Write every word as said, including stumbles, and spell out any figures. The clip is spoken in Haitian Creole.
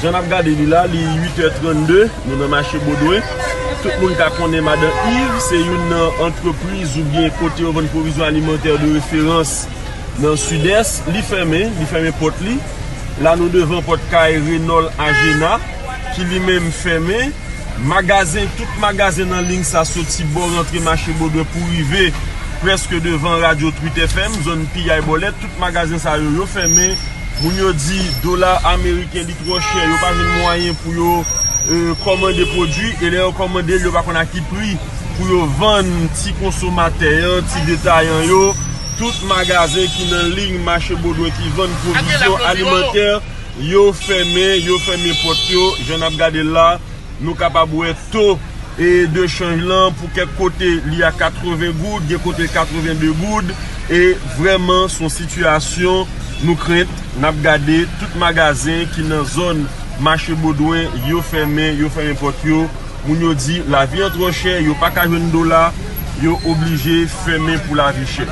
Jan n ap gade li la, li uit è trannde, nou nan mache Bodwen. Tout moun ka konnen Madan Yves, se youn nan antrepriz oubyen kote yo vann pwovizyon alimantè de referans nan Sidès. Li fèmen, li fèmen pòt li. La, nou devan pòt kay Renol Agena, ki li menm fèmen. Magazen, tout magazen nan liy sa, soti bò rantre mache Bodwen pou rive prèske devan radyo Tweet F M, zòn piyay bòlèt, tout magazen sa yo, yo fèmen. Moun yo di dola ameriken li twò chè, yo pa jwenn mwayen pou yo, e, kòmande pwodui, e lè yo kòmande l, yo pa konn a ki pri pou yo vann ti konsomatè an, ti detayan yo. Tout magazen ki nan liy mache Bodwen ki vann pwovizyon alimantè, yo fèmen, yo fèmen pòt yo, jan n ap gade l la. Nou kapab wè to, e, de chanj lan, pou kèk kote li a katreven goud, gen kote katreven de goud, e vrèman se yon sitiyasyon nou krent. N ap gade tout magazen ki nan zòn mache Bodwen, yo fèmen, yo fèmen pòt yo. Moun yo di lavi an twò chè, yo pa ka jwenn dola, yo oblije fèmen pou lavi chè.